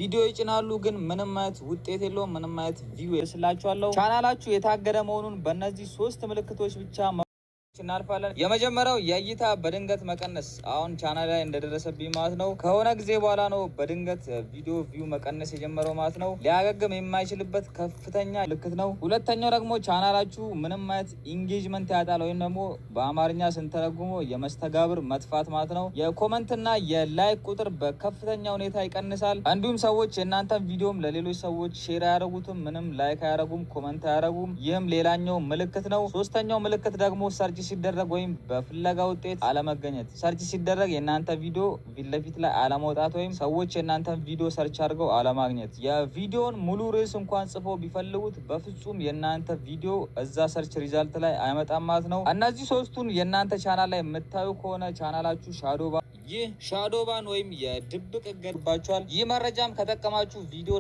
ቪዲዮ ይጭናሉ፣ ግን ምንም አይነት ውጤት የለውም። ምንም አይነት view ስላችኋለሁ። ቻናላችሁ የታገደ መሆኑን በእነዚህ ሶስት ምልክቶች ብቻ እናልፋለን። የመጀመሪያው የእይታ በድንገት መቀነስ፣ አሁን ቻናል ላይ እንደደረሰብኝ ማለት ነው። ከሆነ ጊዜ በኋላ ነው በድንገት ቪዲዮ view መቀነስ የጀመረው ማለት ነው። ሊያገግም የማይችልበት ከፍተኛ ምልክት ነው። ሁለተኛው ደግሞ ቻናላችሁ ምንም አይነት engagement ያጣል፣ ወይም ደግሞ በአማርኛ ስንተረጉመው የመስተጋብር መጥፋት ማለት ነው። የ comment ና የ like ቁጥር በከፍተኛ ሁኔታ ይቀንሳል። እንዲሁም ሰዎች የእናንተን ቪዲዮም ለሌሎች ሰዎች share አያደርጉትም፣ ምንም like አያደርጉም፣ comment አያደርጉም። ይህም ሌላኛው ምልክት ነው። ሶስተኛው ምልክት ደግሞ search ሲደረግ ወይም በፍለጋ ውጤት አለመገኘት። Search ሲደረግ የእናንተ ቪዲዮ ፊት ለፊት ላይ አለመውጣት ወይም ሰዎች የእናንተን ቪዲዮ search አድርገው አለማግኘት። የቪዲዮን ሙሉ ርዕስ እንኳን ጽፎ ቢፈልጉት በፍጹም የእናንተ ቪዲዮ እዛ search result ላይ አይመጣም ማለት ነው። እነዚህ ሶስቱን የእናንተ ቻናል ላይ የምታዩ ከሆነ ቻናላችሁ shadow ban፣ ይህ shadow ban ወይም የድብቅ እገዳ ይባላል። ይህ መረጃም ከጠቀማችሁ ቪዲዮ